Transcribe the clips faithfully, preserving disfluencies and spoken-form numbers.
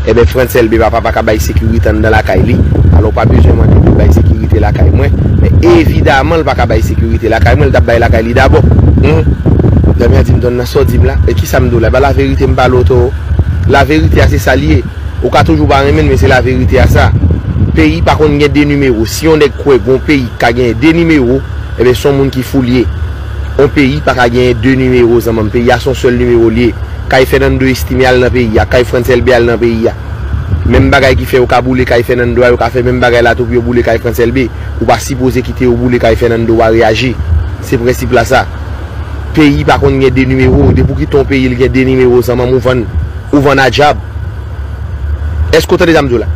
Enben, Frantz Elbé papa pa ka bay sekirite anndan lakay li. Alò, w pa bezwen mande pou l bay sekirite lakay mwen. Men evidaman, l pa ka bay sekirite lakay mwen, l t ap bay lakay li dabò. Humm. Zanmi an di m, "Donna, sa w di m la? E kisa m di w la? E pa laverite m pale w, Toro? Laverite a, se sa l ye. Ou ka toujou pa renmen l, men se laverite a sa. Peyi pa konn gen de nimewo. Si yon nèg kwè gon peyi ka genyen de nimewo, enben, se yon moun ki fou l ye. Yon peyi pa ka genyen de nimewo, zanmi m. Peyi a, se yon sèl nimewo l ye. Kay Fernando Estime al nan peyi a. Kay Frantz Elbé al nan peyi a. Menm bagay ki fè yo ka boule kay Fernando a, yo ka fè menm bagay la tou pou yo boule kay Frantz Elbé. Ou pa sipoze kite yo boule kay Fernando a, reyaji. Se prensip la sa. Peyi pa konn gen de nimewo. Depi w kite yon peyi, l gen de nimewo, zanmi m, ou vann, ou vann a dyab. Èske w tande sa m di w la?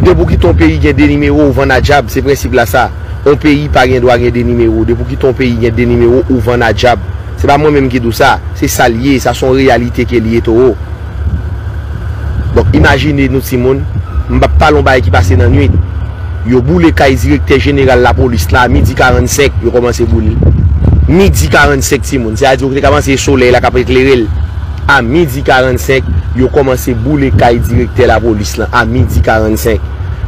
Depi w kite yon peyi gen de nimewo, ou vann a dyab. Se prensip la sa. Yon peyi pa gen dwa gen de nimewo. Depi w kite yon peyi gen de nimewo, ou vann a dyab. Se pa mwen menm ki di w sa. Se sa l ye. Sa se yon reyalite ke l ye, Toro. Donk, imajine nou, timoun, m p ap pale yon bagay ki pase nan nwit. Yo boule kay direktè jeneral lapolis la a midi karannsenk, yo kòmanse boule l. Midi karannsenk, timoun. Sètadi, yo te kòmanse solèy la k ap eklere l. A midi karannsenk, yo kòmanse boule kay direktè lapolis lan. A midi karannsenk.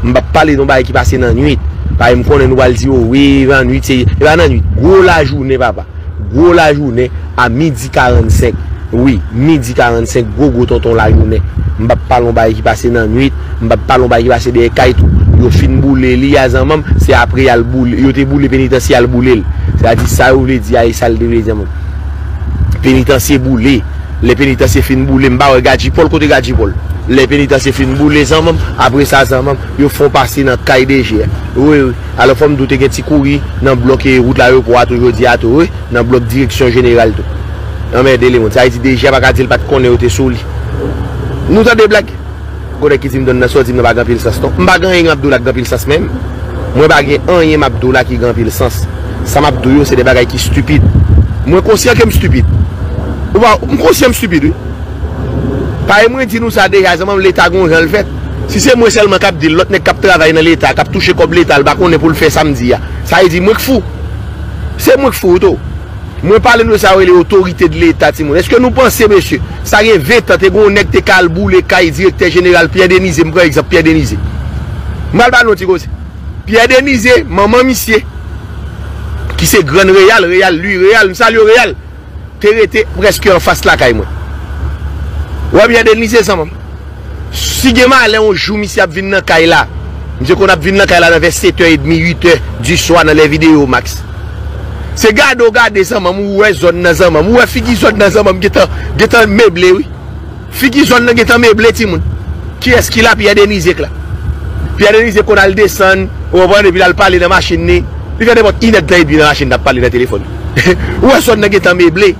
M p ap pale de yon bagay ki pase nan nwit. Paske m konnen nou pral di, "O wi, nan nwit, se, e pa nan nwit." Gwo lajounen, papa. Gwo lajounen a midi karannsenk. Wi, midi karannsenk, gwo gwo tonton lajounen. M p ap pale yon bagay ki pase nan nwit, m p ap pale yon bagay ki pase dèyè kay tou. Yo fin boule li a, zanmi m, se apre y al boule, yo te boule penitansye, y al boule l. Sètadi sa yo vle di a, e sa l te vle di, zanmi m. Penitansye boule. Lè penitansye fin boule, m pa wè Gadjipòl, kote Gadjipòl? Lè penitansye fin boule, zanmi m, apre sa, zanmi m, yo fè yon pase nan kay D G a. Wi, wi. Alò, fò m di w te gen ti kouri nan blòk, e, wout Layopò a tou jodi a tou, wi, nan blòk direksyon jeneral tou. Anmède lemonn. Sa vle di D G a pa ka di l pa t konnen yo te sou li. Nou tande blag? Gon nèg ki di m, "Donna, sa w di m nan pa gen anpil sans non." M pa gen anyen m ap di w la ki gen anpil sans menm. Mwen pa gen anyen m ap di w la ki gen anpil sans. Sa m ap di w yo, se de bagay ki stipid. Mwen konsyan ke m stipid. Ou pa, m konsyan m stipid, wi. Paske mwen di nou sa deja, zanmi m, Leta gon jan l fèt. Si se mwen sèlman k ap di l, lòt nèg k ap travay nan Leta, k ap touche kòb Leta, l pa konnen pou l fè sa m di a. Sa vle di mwen k fou. Se mwen k fou, tou. Mwen pale nou de sa yo rele otorite de Leta, timoun. Èske nou panse, mesye, sa gen ven tan, te gen yon nèg te ka al boule kay direktè jeneral Pierre Denizé, m pran egzanp Pierre Denizé. M pral ba nou yon ti koze. Pierre Denizé, manman misye, ki se grann Reyal, Reyal, Louis Reyal, m salye w, Reyal, te rete prèske anfas lakay mwen. Wè Pierre Denizé, zanmi m. Si gen malè yon jou misye ap vin nan kay la, misye konn ap vin nan kay la nan vè sèt è edmi, uit è di swa nan lè videyo Max. Se gade w gade, zanmi m, ou wè zòn nan, zanmi m, ou wè figi zòn nan, zanmi m, gentan, gentan meble, wi. Figi zòn nan gentan meble, timoun. Kiyès ki la? Pierre Denizé k la. Pierre Denizé konn al desann, ou konprann, epi l al pale nan machin li. Li fè nenpòt inèdtan epi nan machin l ap pale nan telefòn. Ou wè zòn nan gentan meble.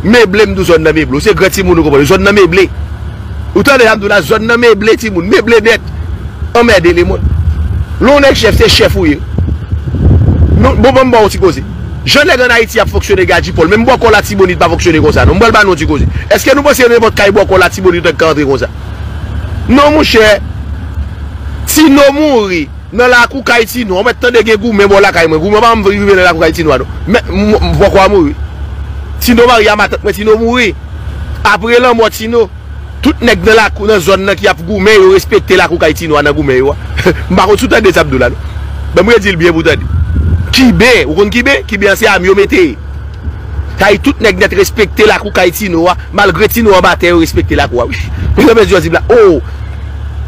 Meble, m di w zòn nan meble. Ou se gran timoun, ou konprann. Zòn nan meble. Ou tande sa m di w la, zòn nan meble, timoun. Meble nèt. Anmède lemonn. Lè w nèg chèf, se chèf ou ye. Non, bon, ban m ba w yon ti koze. Jan nèg ann Ayiti ap fonksyone Gadjipòl, menm bòkò Latibonit pa fonksyone konsa, non. M pral ba nou yon ti koze. Èske nou panse nenpòt kay bòkò Latibonit nèg ka antre konsa? Non, monchè. Tino mouri. Nan lakou kay Tino, ou mèt tande gen goumen bò lakay mwen. Goumen pa janm rive nan lakou kay Tino a, non. Men, m, m, bòkò a mouri. Tino mari a matant mwen, Tino mouri. Apre lanmò Tino, tout nèg nan lakou, nan zòn nan ki ap goumen, yo respekte lakou kay Tino a nan goumen yo a. M pa konn si w tande sa m di w la, non. Ban m redi l byen pou w tande. Kiben, ou konn kiben? Kiben an se ame yo mete. Sa vle di tout nèg nèt respekte lakou kay Tino a, malgre Tino anba tè, yo respekte lakou a, wi. Mezanmi, yo di m la, o,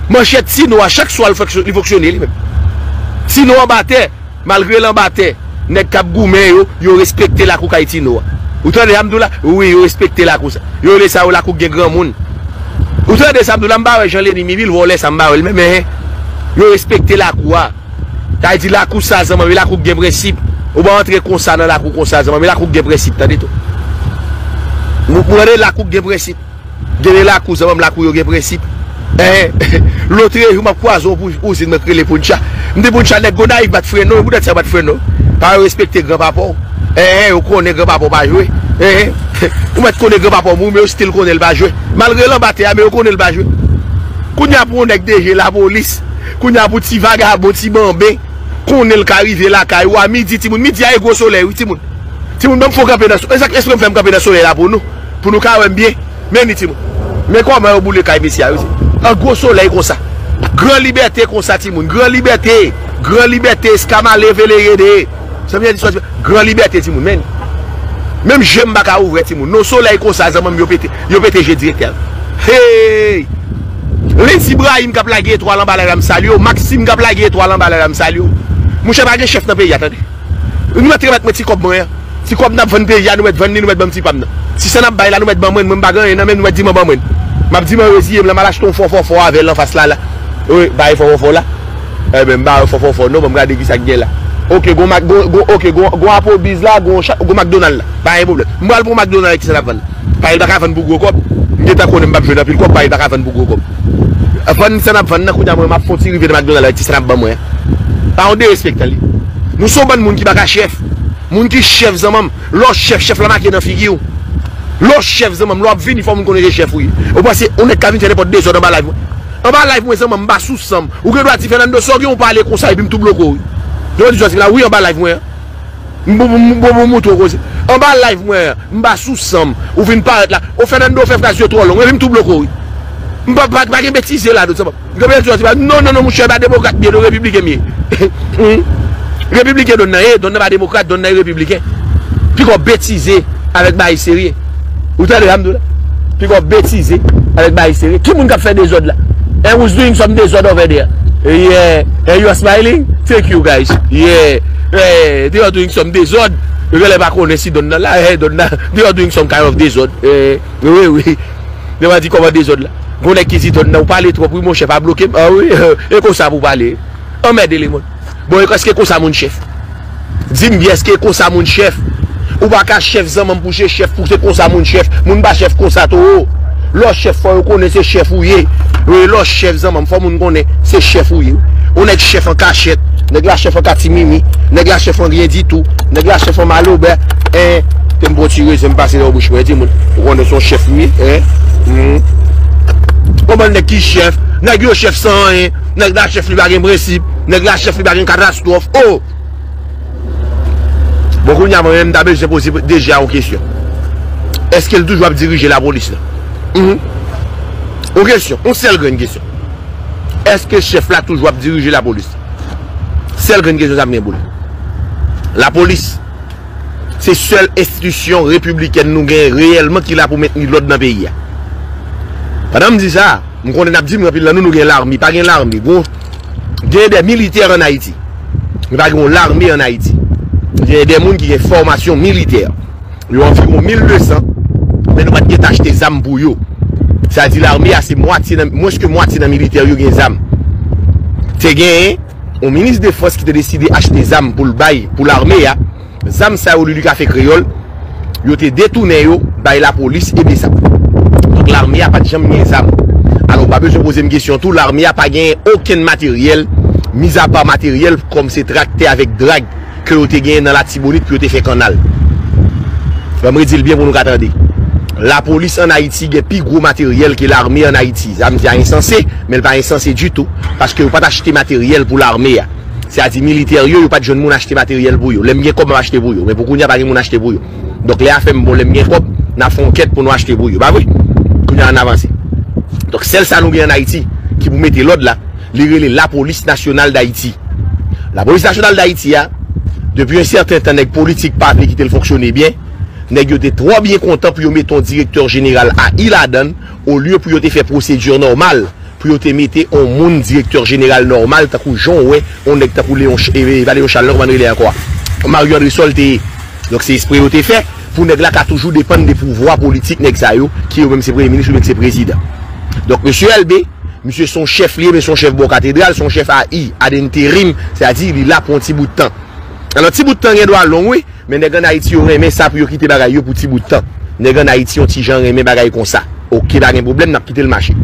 manchèt Tino a, chak swa l fonksyone, li fonksyone li menm. Tino anba tè, malgre l anba tè, nèg k ap goumen yo, yo respekte lakou kay Tino a. Ou tande sa m di w la? Wi, yo respekte lakou sa. Yo rele sa yo lakou k gen granmoun. Ou tande sa m di w la? M pa wè Jean Leny Mivil vòlè sa, m pa wè l menm, men, yo respekte lakou a. Sa vle di lakou sa, zanmi m, e lakou k gen prensip. Ou pa antre konsa nan lakou konsa, zanmi m, e lakou k gen prensip, tande tou. Ou, ou tande lakou k gen prensip. Gen de lakou, zanmi m, lakou yo gen prensip. Enhen. Lotrejou, m ap kwaze yon pou, ouzin mwen k rele Pouncha. M di Pouncha, nèg Gonayiv pa t frennen w, poutèt sa yo pa t frennen w. Paske yo respekte granpapa w. Enhen, yo konnen granpapa w pa jwe. Enhen. Ou mèt konnen granpapa w mouri, men yo still konnen l pa jwe. Malgre l anba tè a, men yo konnen l pa jwe. Kounye a pou yon nèg D G lapolis, kounye a pou ti vagabon, ti banben, konnen l ka rive lakay ou a midi, timoun. Midi a e gwo solèy, wi, timoun. Timoun, ban m fè w kanpe nan so-, èske, èske m fè m kanpe nan solèy la pou nou? Pou nou ka wè m byen? Men ni, timoun. Men kòman yo boule kay mesye a, wi. An gwo solèy konsa. Gran libète konsa, timoun. Gran libète. Gran libète, eskamale, velerede. Sa vle di sòti. Gran libète, timoun. Men. Menm je m pa ka ouvè, timoun. Non solèy konsa, zanmanm yo pete. Yo pete je direktè. Hey! Lens Ibrahim k ap lage etwal anba la, m salye w. Maxime k ap lage etwal anba la, m salye w. Monchè, pa gen chèf nan peyi a, tande. Nou mèt remèt mwen ti kòb mwen an. Ti kòb n ap vann peyi a, nou mèt vann li, nou mèt ban m ti pa m nan. Ti sa n ap bay la, nou mèt ban mwen, mwen m pa gen anyen nan men m, nou mèt di m an ban mwen. M ap di m an reziye m la, m al achte yon fòfò avè l anfas la la. Wi, bay fòfò la. Enben, m pa wè fòfò non, ban m gade ki sa k gen la. Oke, gon Mac, gon, gon, oke, gon, gon Applebee's la, gon cha-, gon McDonald la. Pa gen pwoblèm. M pral pou McDonald avèk ti sa n ap vann la. Paske l pa ka vann pou gwo kòb. M gentan konnen m p ap jwenn anpil kòb, paske l pa ka vann pou gwo kòb. Vann sa n ap vann nan, kounye a mwen, m ap fè yon ti rive nan McDonald avèk ti sa n ap ban mwen an. Pa yon derespektan li. Nou se yon bann moun ki pa ka chèf. Moun ki chèf, zanmanm, lè w chèf, chèf la make nan figi w. Lè w chèf, zanmanm, lè w ap vini, fò moun konnen se chèf ou ye. Ou panse yon nèg ka vin fè nenpòt dezòd anba live mwen? Anba live mwen, zanmanm, m pa sou san m. Ou gen dwa di, Fernando, sa w gen, ou pale konsa, epi m tou bloke w, wi. Yo di, Jòs la, wi, anba live mwen an. M pou, m pou, m pou moutre w koze. Anba live mwen an, m pa sou san m. Ou vin parèt la. O Fernando fè fraz yo twò long. Epi m tou bloke w, wi. M pa, pa, pa gen betize la, tout sa. Gen betize, non, non, non, monchè, m pa demokrat m ye, non, repibliken m ye. Hmm? Repibliken Don nan ye, Don nan pa demokrat, Don nan ye repibliken. Piko betize avèk bagay serye. Ou tande sa m di w la? Piko betize avèk bagay serye. Ki moun k ap fè dezòd la? And who's doing some dezòd over there? Yeah. And you are smiling? Thank you, guys. Yeah. Eh, they are doing some dezòd. Yo genlè pa konnen si Don nan la. Eh, Don nan. They are doing some kind of dezòd. Eh, wi, wi. Nèg la di kòman dezòd la. Gon nèg ki di Don nan, ou pale twòp, wi, monchè, pa bloke m. Ah, wi. E konsa pou pale. Anmède lemonn. Bon, e èske konsa moun chèf? Di m byen, èske konsa moun chèf? Ou pa ka chèf, zanmanm, pou se chèf, pou se konsa moun chèf. Moun pa chèf konsa, toro. Lè w chèf, fò yo konnen se chèf ou ye. Wi, lè w chèf, zanmanm, fò moun konnen se chèf ou ye. Ou nèg chèf an kachèt, nèg la chèf an katimimi, nèg la chèf an ryen ditou, nèg la chèf an malobè. En, te m pran ti rezen m pase nan bouch mwen, timoun. Ou konnen se yon chèf m ye, en? Hmm. Konprann nèg ki chèf, nèg yo chèf san anyen, nèg la chèf li pa gen prensip, nèg la chèf li pa gen katastwòf. Oh! Bon, kounye a, mwen menm, m ta bezwen poze D G a yon kesyon. Èske l toujou ap dirije lapolis la? Mhm. Yon kesyon, yon sèl grenn kesyon. Èske chèf la toujou ap dirije lapolis la? Sèl grenn kesyon sa m gen pou l. Lapolis, se sèl enstitisyon repiblikèn nou gen reyèlman ki la pou mentni lòd nan peyi a. Pandan m di sa, m konnen n ap di m anpil nan nou, nou gen lame. Pa gen lame. Gon, gen de militè ann Ayiti. Men pa gen yon lame ann Ayiti. Gen de moun ki gen fòmasyon militè. Yo anviwon mil de san, men nou pa t gentan achte zam pou yo. Sa di lame a se mwatye nan, mwens ke mwatye nan militè yo gen zam. Te genyen yon minis defans ki te deside achte zam pou l bay pou lame a. Zam sa yo, Lili Kafe Kreyòl, yo te detounen yo bay lapolis e BSAP. Donk, lame a pa t janm gen zam. Alò, ou pa bezwen poze m kesyon tou, lame a pa gen okenn materyèl, mizapa materyèl kòm se traktè avèk drag ke yo te genyen nan Latibonit pou yo te fè kannal. Ban m redi l byen pou nou ka tande. Lapolis ann Ayiti gen pi gwo materyèl ke lame ann Ayiti. Sa m di a ensanse, men l pa ensanse ditou, paske yo pa t achte materyèl pou lame a. Sa di militè yo, yo pa t jwenn moun achte materyèl pou yo. Lè m gen kòb, m ap achte pou yo. Men pou kounye a, pa gen moun achte pou yo. Donk, lè afè m bon, lè m gen kòb, n ap fè yon kèt pou nou achte pou yo. Pa vre? Kounye a, ann avanse. Donk, sèl sa nou gen ann Ayiti ki pou mete lòd la, li rele Lapolis Nasyonal d Ayiti. Lapolis Nasyonal d Ayiti a, depi yon sèten tan, nèg politik pa vle kite l fonksyone byen. Nèg yo te twò byen kontan pou yo mete yon direktè jeneral A I ladan l, olye pou yo te fè pwosedi nòmal, pou yo te mete yon moun direktè jeneral nòmal, tankou jan w wè yon nèg tankou Leon Ch-, e, e, pa Leon Charles, non, kòman l rele ankò a? Mario André Sol te ye. Donk, se espre yo te fè pou nèg la ka toujou depann de pouvwa politik nèg sa yo, ki yo menm se premye minis oubyen se prezidan. Donk, mesye Elbe, misye se yon chèf li ye, men se yon chèf bò katedral, se yon chèf A I, ad interim, sètadi li la pou yon ti bout tan. Alò, ti bout tan gen dwa long, wi, men nèg ann Ayiti yo renmen sa pou yo kite bagay yo pou ti bout tan. Nèg ann Ayiti yon ti jan renmen bagay konsa. Oke, pa gen pwoblèm, n ap kite l mache.